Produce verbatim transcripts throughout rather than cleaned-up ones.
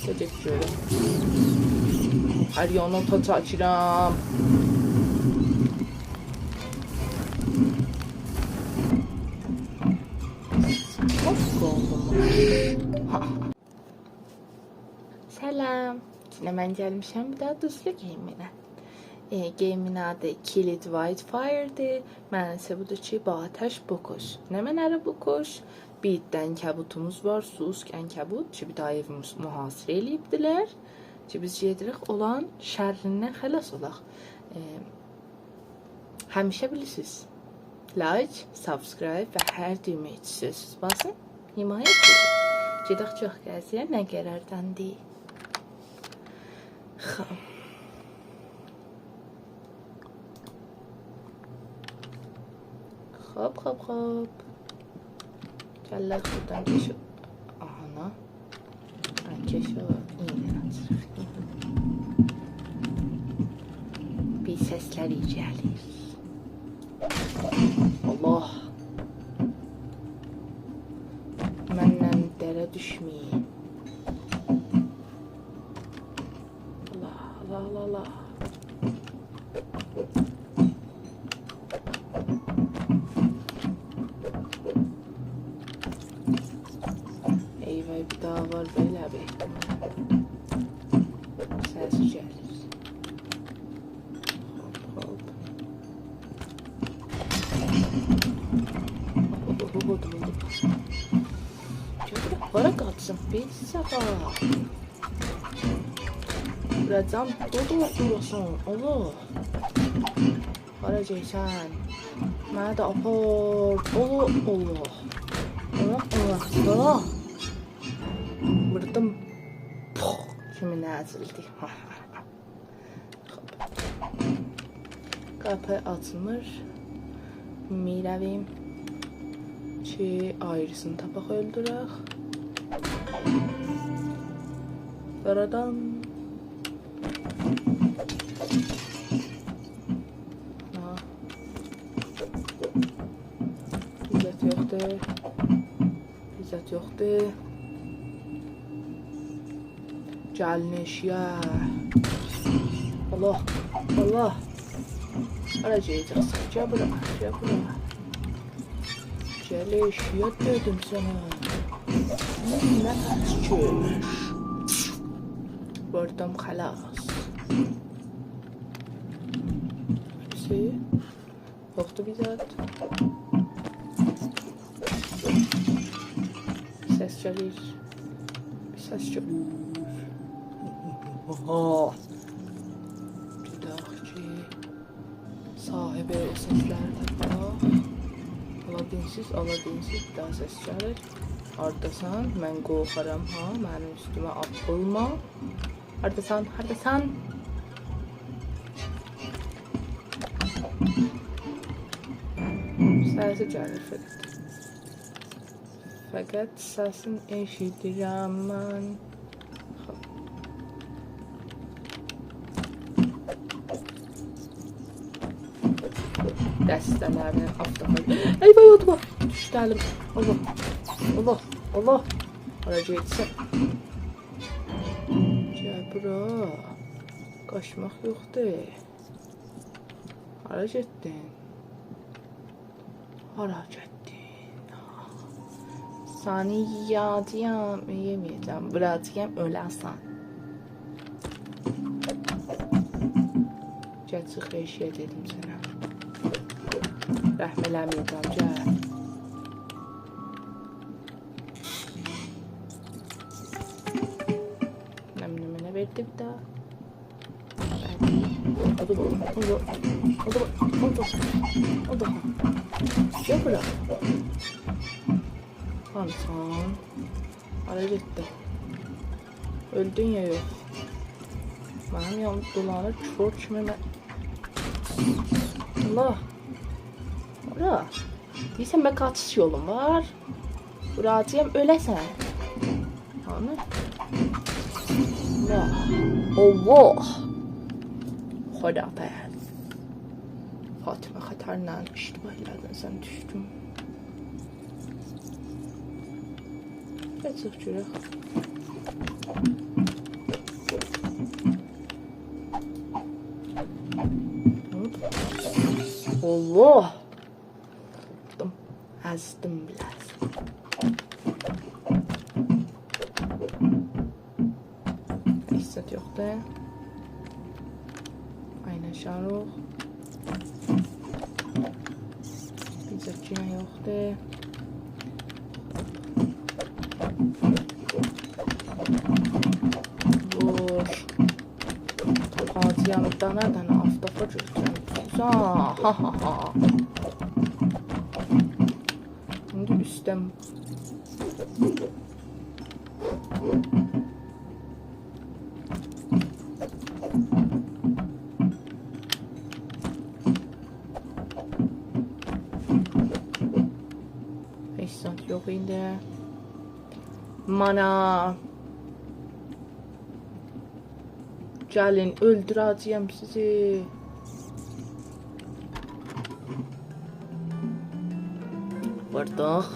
گئدک گؤرک. هر یانا تا چکیرم. هوپ، قالدیم. ها. سلام. یئنه من گلمیشم بیر دانا دوزلو گیمینه. ائ، گیمین آدی Kill It Wildfireدیر. معناسی بودور کی، با آتش بکش. نمنه‌لری بکش؟ بیر عده عنکبوتوموز وار، سوسک عنکبوت کی، بیر دانا ائوی مس-، محاصره ائله‌ییبدیلر. کی، بیز گئدیریک اولارین شرّیندن خلاص اولاق. ائ، همیشه بیلیرسینیز، لایک، سابسکرایب و هر دویمه‌یه کی سؤزسوز باسین، حمایت ائدین. گئدک چوخ قضیه نه قرارداندیر. خب. خب، خب، خب. گل، بورادان کئچ. آهانا. ها، کئچ او. ایندی آچیریق. بیر سسلر گلیر. الله. منن دره‌یه دوشمه‌یین. الله، الله، الله، الله. ای وای، بیر دانا وار، بئله بیر احتمال. سس گلیر. هوپ، هوپ. هوپ، هوپ، هوپ، هوپ، هوپ. گل بورا، هارا قاچسین؟ بیر ساغا. بوراجام، دودو دوراسان، اولو. هارا گئدیرسن؟ منی ده آپار. اولو، اولو. اولو، اولو، اولو. ووردوم. پوخ! کیمین ازیلدی. خب. قاپی آچیلمیر. میرویم کی، آیریسینی تاپاق، اؤلدورک. دارادام. ها. عزت یوخدور. عزت یوخدور. گلین ائشییه. الله، الله. هارا گئده‌جکسن؟ گل بورا، گل بورا. گل ائشییه دئدیم سنه. نه ترس کی؟ ووردوم خلاص. هپسی. یوخدور بیر زاد. سس گلیر. بیر سس گلیر. آها. گئدک کی، صاحیب او سسلری تاپاق. آلادین‌سیز، آلادین‌سیز، بیر دانا سس گلیر. هارداسان؟ من قورخارام ها، منیم اوستومه آتیلما. هارداسان، هارداسان؟ سسی گلیر فقط. فقط سسین ائشیدیرم من. خب. دسته‌لرینن آفتابا. ای وای، اودوما. دوشدو الیم. الله، الله، الله. هارا گئدیرسن؟ گل بورا. قاچماق یوخدور. هارا گئتدین؟ هارا گئتدین؟ سنی یئیه‌جه‌یم، یئمه‌یه‌جم. ووراجاغام، اؤله‌سن. گل چیخ ائشییه دئدیم سنه. رحم ائله‌مه‌یه‌جم، گل. نمنه‌منه وئردی بیر دانا. هادی باخ، هادی باخ، هادی باخ، هادی باخ. گل بورا. هانسان؟ هارا گئتدی؟ اؤلدون یا یوخ؟ منیم یانیم دولانیر، کور کیمی من. الله. هارا؟ دئییرسن، من قاچیش یولوم وار. ووراجاغام، اؤله‌سن. هانی؟ الله. الله. خدافظ. فاطمه، خطرناک اشتباه ائله‌دین، سن دوشدون. گل چیخ گؤرک. اوه! قورخدوم. ازدیم بیله‌سی. هئچ زاد یوخدور. عینه شاروخ. بیزه کی نه یوخدور. وور. تاپاجاغام، دانا-دانا آفتابا گؤتورم. ها، ها، ها، ها. ایندی اوستدن. هئچ زاد یوخ ایدی. مانا. گلین، اؤلدوره‌جه‌یم سیزی. ووردوق.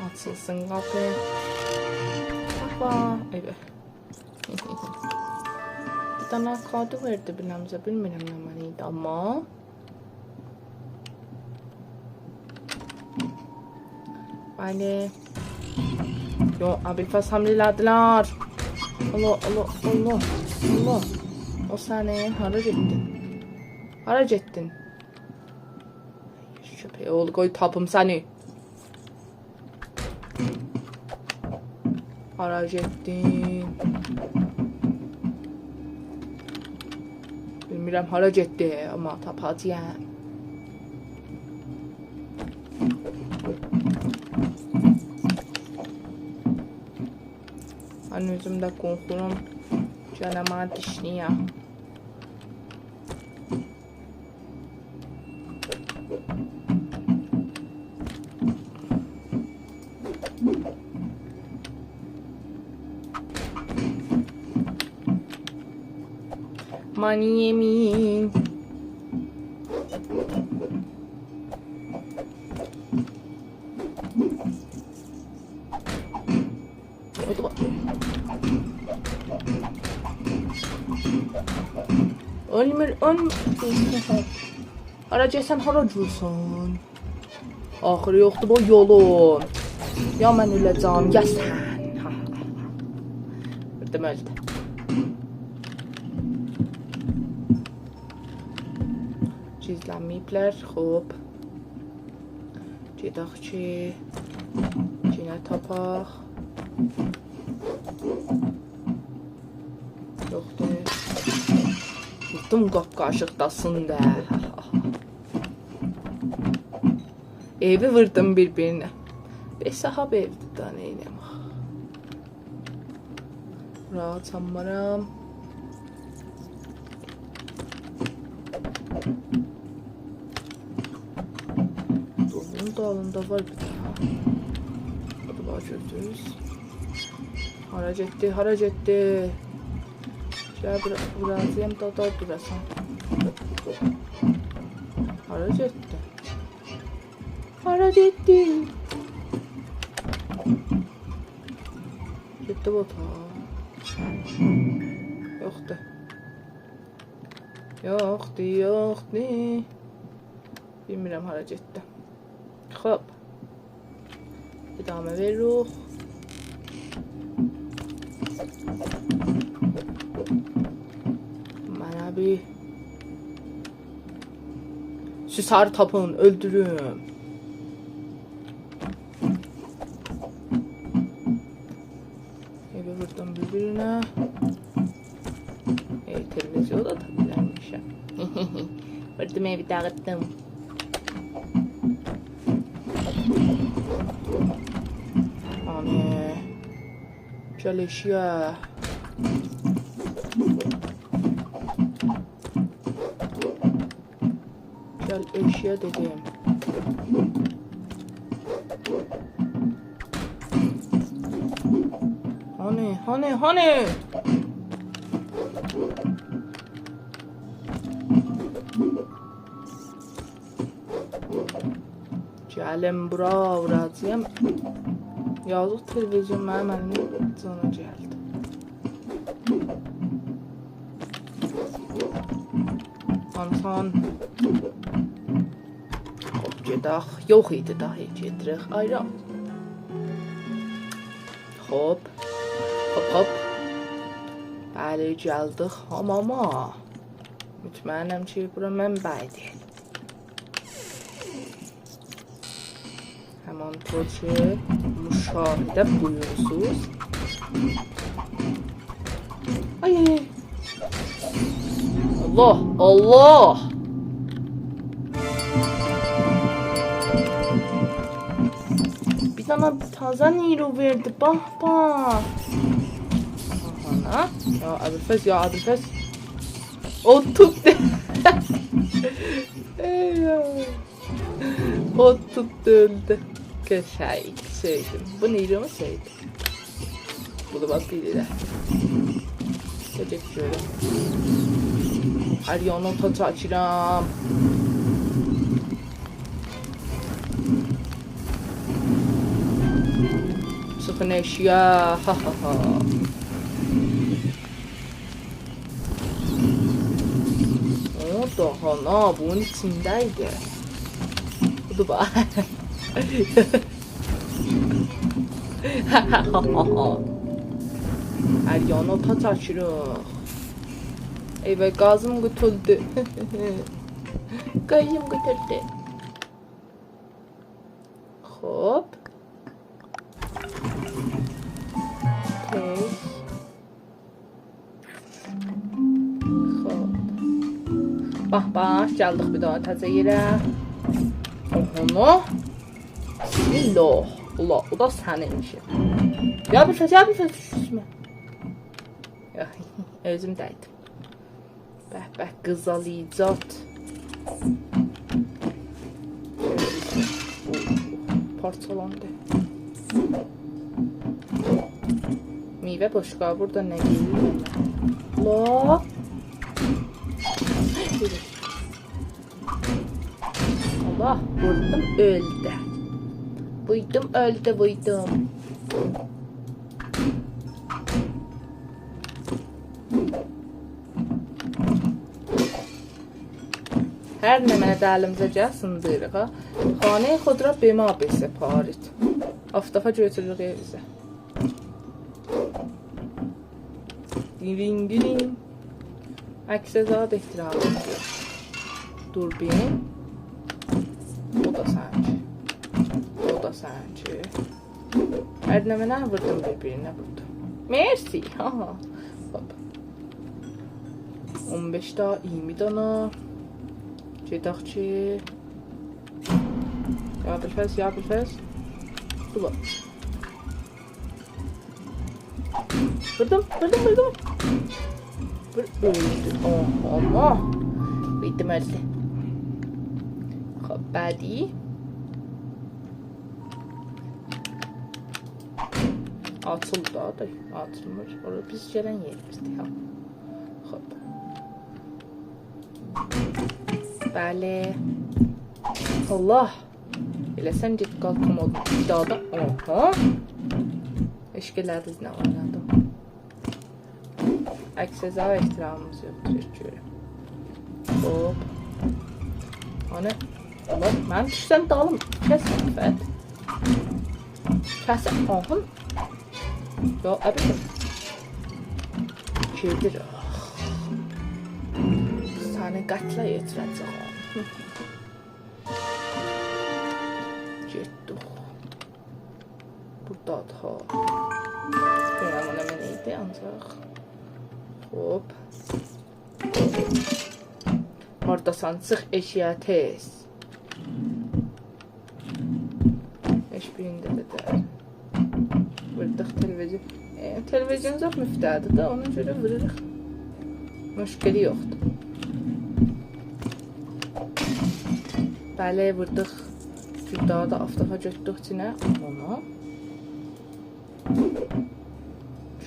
آچیلسین قاپی. باخ، باخ. ائوه. بیر دنه کادو وئردی بیله‌میزه. بیلمیرم نمنه ایدی، آمما. بلی. یو، ابوالفضل حمله ائله‌دیلر. الله، الله، الله، الله. او سنی، هارا گئتدین؟ هارا گئتدین؟ کؤپک اوغلو، قوی تاپیم سنی. هارا گئتدین؟ بیلمیرم هارا گئتدی، آمما تاپاجاغام. من اؤزوم ده قورخورام. گلن منی دیشله‌یه. مانی یئمه‌ییم. اؤلمور، اؤلمور. هارا گئتسن، هارا گؤرسن؟ آخیری یوخدور بو یولون. یا من اؤله‌جم، یا سن. ها، ها، ها. ووردوم، اؤلدو. گیزلنمه‌ییبلر، خوب. گئدک کی، یئنه تاپاق. یوخدور. ووردوم قاپقاریشیقداسین دا. ائوی ووردوم بیر-بیرینه. بئ، صاحیب ائودیر دا، نئینیه‌م؟ بورا آچانمارام. بونون دالیندا وار بیر دنه. بو دا وار، گؤردونوز. هارا گئتدی، هارا گئتدی؟ گل بورا، بورا، دئیم، دا، دا دوراسان. هارا گئتدی؟ هارا گئتدی؟ گئتدی بو اوتاغا. یوخدور. یوخدور، یوخدور. بیلمیرم هارا گئتدی. خوب. ادامه وئریریک. منه بیر سوساری تاپین، اؤلدوروم. ائوی ووردوم بیر-بیرینه. ائ، تلویزیونو دا تاپا بیلمیشم. ووردوم، ائوی داغیتدیم. آنی. گل ائشییه. گل ائشییه دئدیم. هانی، هانی، هانی؟ گلین بورا، ووراجاغام. یازیق تلویزیون منیم الیمه جانا گلدی. آنسان. داخ، یوخ ایدی، داخ، گئدیریک آیرا. خوب. خوب، خوب. بلی، گلدیک حاماما. مطمئنم کی، بورا منبعیدی. همان‌طور که مشاهده بویورورسوز. آی، آی، آی. الله، الله. بیر دنه تازه نیرو وئردی، باخ، باخ. آها. یا ابوالفضل، یا ابوالفضل. او توتدو. ای، آی. او توتدو، اؤلدو. قشنگ، سئودیم. بو نیرومو سئودیم. بو دا باخ، بیر ده. گئدک گؤرک. هر یانا اوتا چکیرم. چیخین ائشییه. ها، ها، ها. او، داها نه، بونون ایچینده ایدی. بودور باخ. هر یانا اوتا چکیریک. ای وای، گازیم قوتولدو. گازیم قوتولدو. خوب. اوکی. خوب. باخ، باخ، گلدیک بیر داها تازه یئره. اوهونو. بسم‌الله. الله، او دا سنین ایشین. یا ابوالفضل، یا ابوالفضل، دوشمه. یوخ، اؤزوم دیدیم. به، به، قیزالیجات. پارچالاندی. میوه بوشقابی بورادا نه یئییر؟ لا. الله، ووردوم، اؤلدو. ووردوم، اؤلدو، ووردوم. هر نمنه ده الیمیزه گلیر، سیندیریریق ها. خانهٔ خود را به ما بسپارید. آفتافا گؤتوروروک ائویمیزه. دیرین، دیرین. عکسه زاد احترامینیز یوخ. دوربین. او دا سنینکی. او دا سنینکی. هر نمنه ووردوم بیر-بیرینه، ووردوم. مرسی. ها، ها. هوپ. اون بئش دانا، اییرمی دانا. گئدک کی. یا ابوالفضل، یا ابوالفضل. دور باخ. ووردوم، ووردوم، ووردوم. وور، اؤلدو. اوه، الله. بیتدی، اؤلدو. خوب، بعدی. آچیلدی دا، آچیلمیر. اورا بیز گلن یئریمیزدیر، ها. خوب. بلی. الله. ائله سن گئت قالک کومودون. بیر داها دا. اوها. عشق ائله‌دینیز، نه اوینادیم. عکسه زاد احترامیمیز یوخدور، هئچ جوره. هوپ. هانی؟ الله، من دوشسم دالیم. کس، افت. کس، آهان. یا، ابی. گئدیر، آخ. سنی قتله یئتیره‌جم. گئتدیک. بوردادیر ها. بیلمیرم، او نمنه ایدی، آنجاق. خوب. هارداسان؟ چیخ ائشییه تئز. هئچ بیرینده ده دئییل. ووردوق تلویزیون. ائ، تلویزیون چوخ مفته‌دیر ده، اونا گؤره ووروروق. مشکلی یوخدور. بلی، ووردوق. بیر داها دا آفتافا گؤتدوک ایچینه. اونا.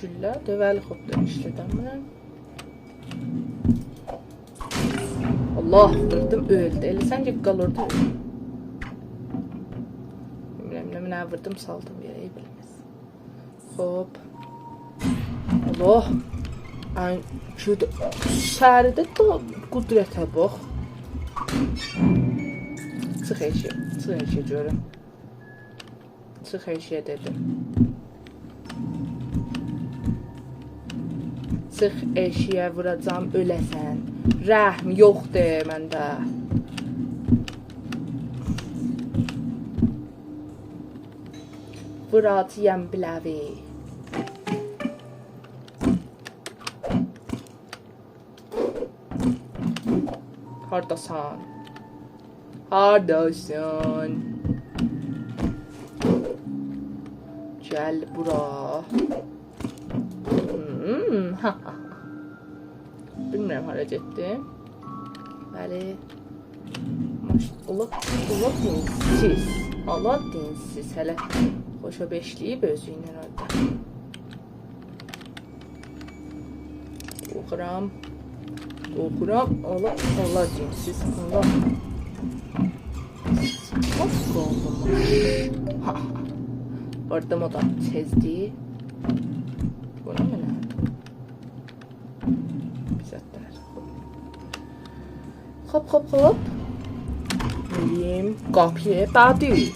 گولله، دؤوه‌لی خوب دا ایشله‌ده‌میرم. الله، ووردوم، اؤلدو. ائله سن کی قال اورادا اؤل. بیلمیرم، نمنه ووردوم، سالدیم یئره، ای بیلمز. خوب. الله. ان شده سریده دا قدرته باخ. چیخ ائشییه، چیخ ائشییه گؤروم. چیخ ائشییه دئدیم. چیخ ائشییه، ووراجاغام اؤله‌سن. رحم یوخدور منده. ووراجاغام بیله‌وی. هارداسان؟ هارداسان؟ گل بورا. هوم، ها، ها، ها. بیلمیرم هارا گئتدی. بلی. ماش-، اولا، اولا دینسیز. اولا دینسیز. هله خوشا بئشله‌ییب اؤزو ایله هاردا. قورخورام. قورخورام. اولا، اولا دینسیز. اولا. باخ، قوودوم. ها، ها. ووردوم، او دا تئزدی. بو نه منه؟ بیر زادلار. خوب، خوب، خوب. گلیم قاپییا، دادی.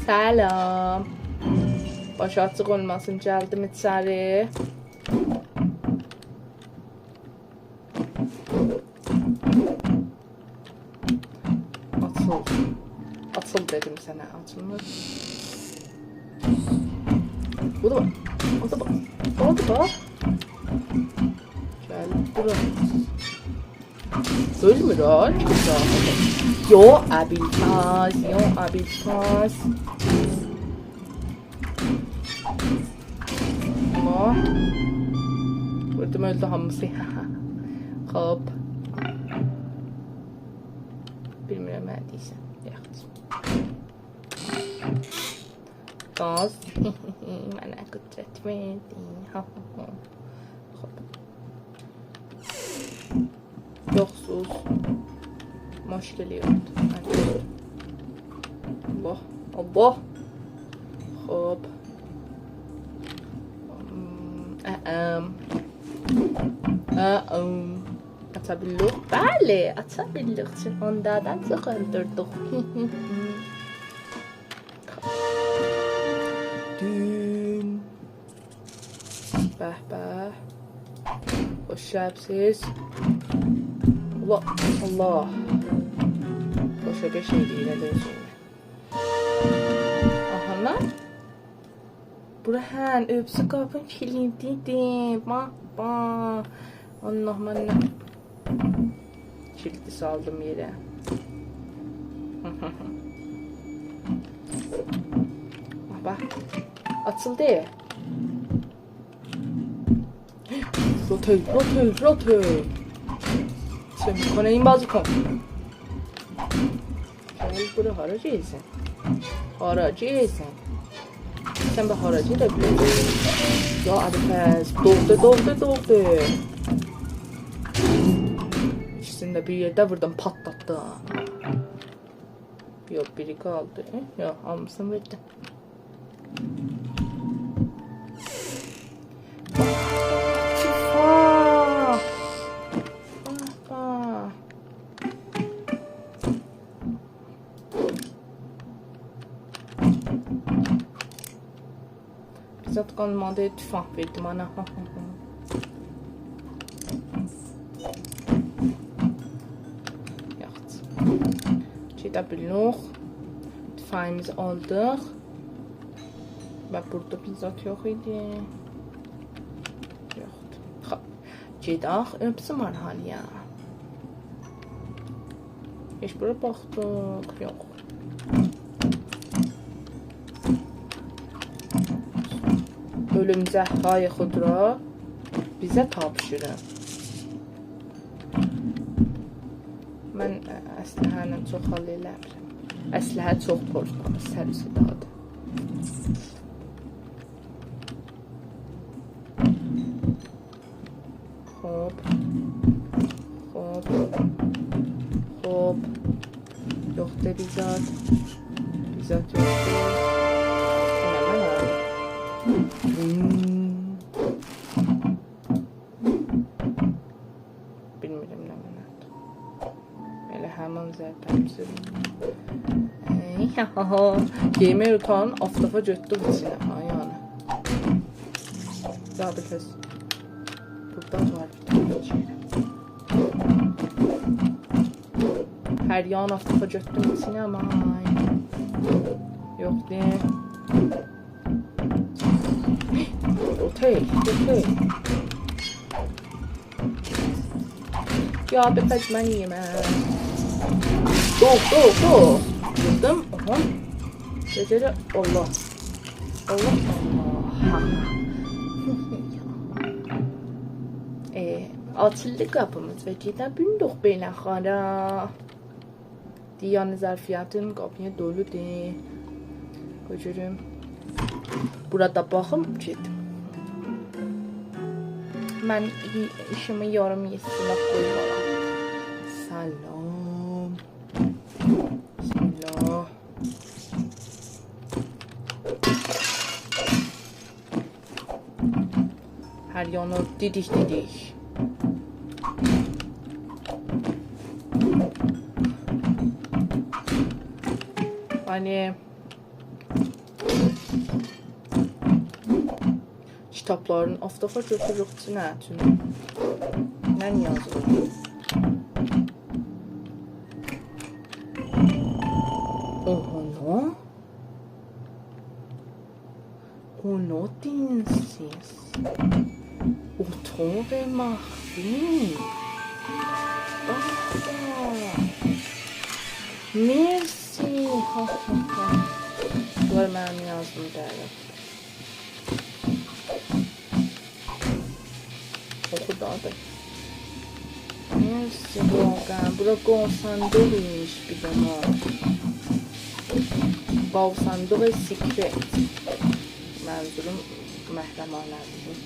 سلام. باشی آچیق اولماسین، گلدیم ایچری. آچیل. آچیل دئدیم سنه، آچیلمیر. بو دا، او دا باخ. او دا باخ. گل بورا. اؤلمور ها، چیخیر دا. یو، ابیلتاز، یو، ابیلتاز. آمما ووردوم، اؤلدو هامیسی. خوب. بیلمیرم نه دئییرسن. یاخشی. گاز. منه قدرت وئردی. خوب. یوخسوز. مشکلی یوخدور. الله. الله. خوب. ام، ا، ام. ا، ام. آچا بیللیک؟ بلی، آچا بیللیک. چون اوندا دا چوخ اؤلدوردوک. دون. به، به. خوش گلیبسیز. الله، الله. خوشا بئش ائله‌ییر، ائله شئی. آها، نه؟ بورا، هه، اؤبسو قاپین کیلیدی‌دیر. باخ، باخ. الله، من نه؟ کیلیدی سالدیم یئره. باخ، باخ. آچیلدی. روتل، روتل، روتل. سن بیر دنه این بازی کن. گل بورا، هارا گئدیرسن؟ هارا گئدیرسن؟ سن به هارا گئده بیلرسن؟ یا ابوالفضل، دوغدو، دوغدو، دوغدو. ایکیسینی ده بیر یئرده ووردوم، پاتلاتدیم. یوخ، بیری قالدی. یوخ، هامیسینی وئردیم. آه! آه، آه. بیر زاد قالمادی، توفنگ وئردیم آنا. یاخشی. گئده بیلمیریک. توفنگیمیزی آلدیق. و بورادا بیر زاد یوخ ایدی. یوخدور. خوب. گئدک، اؤپسوم آرهالییا. هئچ بورا باخدیق، یوخ. اؤلومجک، های خودرو، بیزه تاپشیرین. من، ا، اسلحه ایله چوخ حال ائله‌میرم. اسلحه چوخ پوزغون، سر و صدادیر. خوب. خوب. خوب. یوخدور بیر زاد. بیر زاد یوخدور. بونلار نه وار؟ هوم. ای، ها، ها، ها. گیمر اوتاغین آفتافا گؤتدوم ایچینه، ها، یعنی. زادی کس. بوردا وار. هر یان آفتافا گؤتدوم ایچینه، آمما آی. یوخ، دئییل. اوتئل، اوتئل. یا، بپج من یئمه. دو، دو، دو. ووردوم، آها. گئجه ده، الله. الله، الله. ائ، آچیلدی قاپیمیز و گئده بیلمیریک بئله هارا. دئییر، یعنی ظرفیتین قاپی‌یا دولودور. قوی گؤروم. بورادا باخیم، گئدیم. من ای-، ایشیمی یاریم یئتسینه قویمارام. سلام. بسم الله. هر یانا دیدیک دیدیک. یعنی، کیتابلارین آفتافا گؤتوروروک، نه اوچون؟ نه یازیلیر؟ اوهو، نه؟ او نه دینسیز؟ اتاق مخفی. آها. مرسی. ها، ها، ها. بونلار منیم یازدیغیم دئییل. اوخو دا آدی. مرسی، واقعاً. بورا قووسان دئییلمیش بیر دنه. قووسان دئییل، سیکرت. منظوروم محرمانه‌دیر.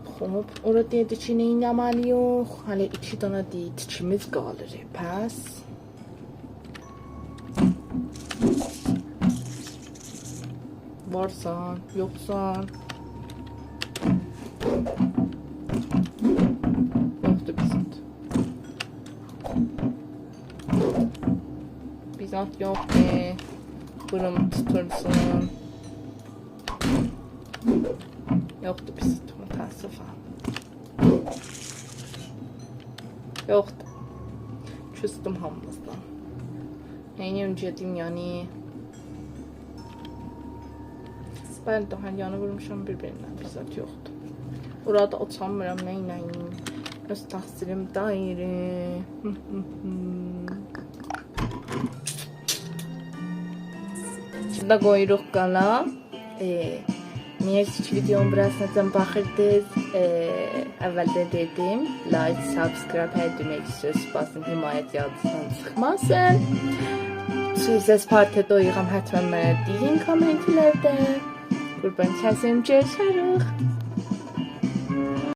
خوب، اورا دئدی کی، نئینه‌مه‌لی‌یوخ؟ هله ایکی دنه دئییر، تیکیمیز قالیر. پس. وارسان، یوخسان. یوخدور بیر زاد. بیر زاد یوخدور. بورنوم توتولسون. یوخدور بیر زاد، متأسفم. یوخدور. کوسدوم هامینیزدان. نئینیم، گئدیم، یعنی. بلی، دا هر یانی وورموشام بیر-بیرینه، بیر زاد یوخدور. اورادا اوتانمیرام، نئینه‌ییم؟ اؤز تقصیریم دئییل. ایچینده قویوروق قالا. ائ، مرسی کی، ویدیونون بوراجان باخیردینیز. ائ، اولده دئدیم، لایک، سابسکرایب، هر دویمه‌یی سؤز باسین، حمایت یادینیزدان چیخماسین. سؤز از پارت دویوغام، حتماً منه دئیین کامنتلرده. قوربان کسیم، گؤروشه‌ریک.